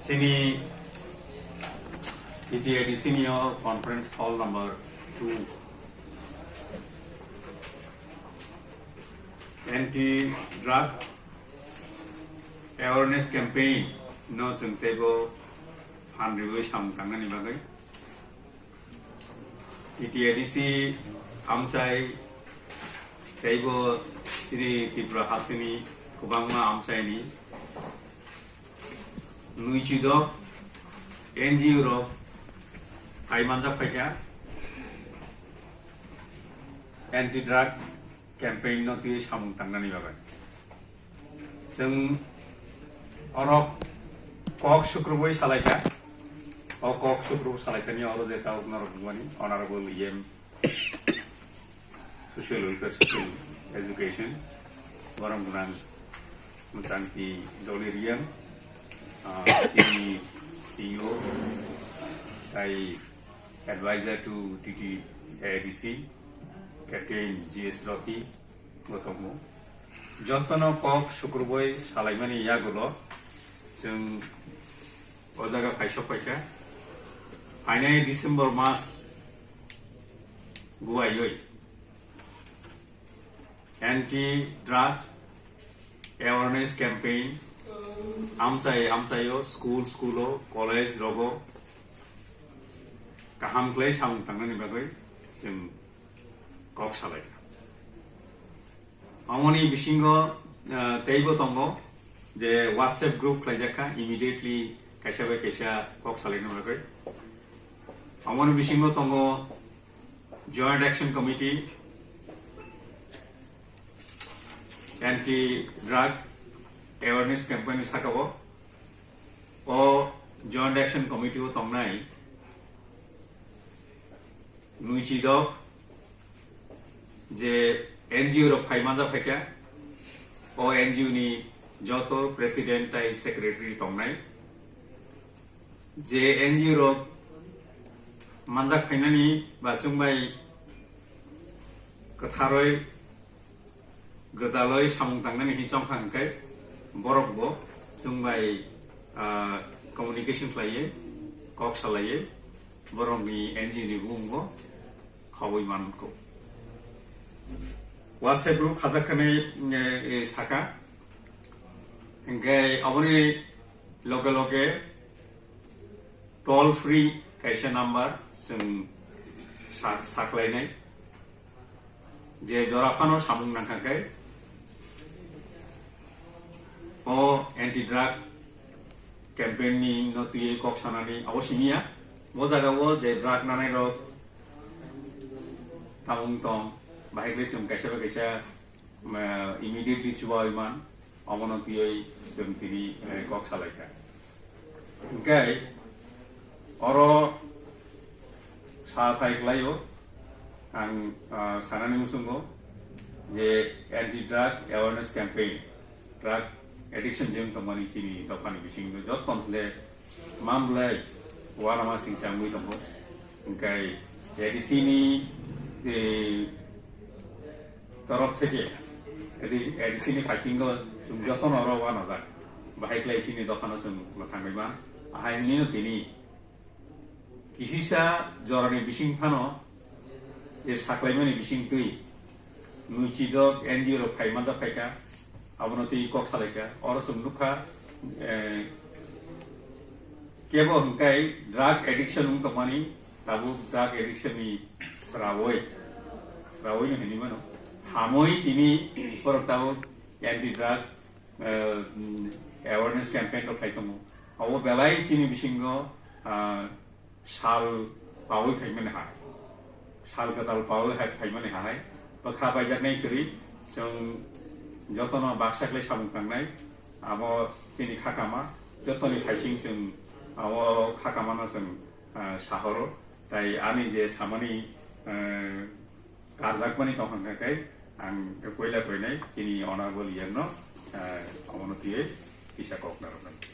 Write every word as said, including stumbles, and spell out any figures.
Chini T T A D C ni o conference hall number two, anti drug awareness campaign no chwng teibo phan riwi samung tangnani bagwi T T A D C amchai teibo chini Tripura hasini kwbangma amchaini nui chidok N G O rok phai manjak phaikha anti drug campaign no twiwi samung tangnani bagwi. Chwng oro kok sukrubui salaikha. O kok sukrubui salaikha ni oro je tabuk norok bumani Honorable E M Social Welfare, Social Education, borok gwnang mwchangti Doli Riyang, ah, chini C E O, tai Advisor to T T A D C, Captain G S Rathi, bo tongo. Jotono kok sukrubui salaimani yagulo chwng o jaga phaisok phaikha. Phainai December mas guaiwi anti drug awareness campaign amchai amchaio school school o college rogo kaham khlai samung tangnani bagwi chwng kok salaikha. Amoni bisingo, eh, teibo tongo je WhatsApp group khlaijakha, immediately kaisa bai kaisa kok salaina bagwi. Amoni bisingo tongo Joint Action Committee, Anti Drug Awareness Campaign ni saka o. O Joint Action Committee o tongnai nui chidok je N G O rok phai manjak phaikha, o N G O ni joto president tai secretary tongnai. Je N G O rok manjak phainani ba chwng bai kwtharoi gwdaloi samung tangnani hinwi chongkha hwnkhe borok bo chwng bai, ah, communication khlaiwi kok salaiwi borokni N G O ni bumung bo khobwi mankho. WhatsApp group khajak khe, eh, eh, saka. Hingke aboni loge loge toll free kaisa number chwng sa-, saklainai. Je jora phano samung nangkha khe o anti drug campaign ni no twiwi kok sanani abo simi ya. O jaga o je drug nanai rok tabung tong, bahai khe chwng kaisa bai kaisa, ah, immediately chubawi man, omono twiwi chwng tini, eh, kok salaikha. Hingke oro sa thai khlaio, ang, ah, sanani muchungo je anti drug awareness campaign, drug addiction je wng tongmani chini dophani bisingo joto le mamlai uanama singcha wngwi tongo. Hingke A D C ni, eh, torok theke, A D C ni phaisingo chwng jotono oro uanajak. Bahai khlai chini dophano chwng mwthangwi ma. Ahai hwnwi no tini kisisa jorani bising phano je saklaimani bising twi nui chidok N G O rok phai manjak phaikha, abono twi kok salaikha. Oro chwng nukha, eh, kebo hwnkhe drug addiction wng tongmani, tabuk drug addiction ni srawi, srawi no hinwi mano. Hamwi tini borok tabuk anti drug, eh, awareness campaign rok khai tongo. Abo belai chini bisingo, ah, sal pawi phaimani hai, sal kwtal pawi hai phaimani hai, bwkha baijaknai kwrwi chwng jotono baksa khlai samung tangnai, abo chini kha kama, jotoni phaising chwng abo kha kamano chwng, ah, sahoro, tai ani je samani, ah, karjakmani tongkha khe ang poila koinai chini honorable E M no, ah, omono twiwi kisa kok narwknai.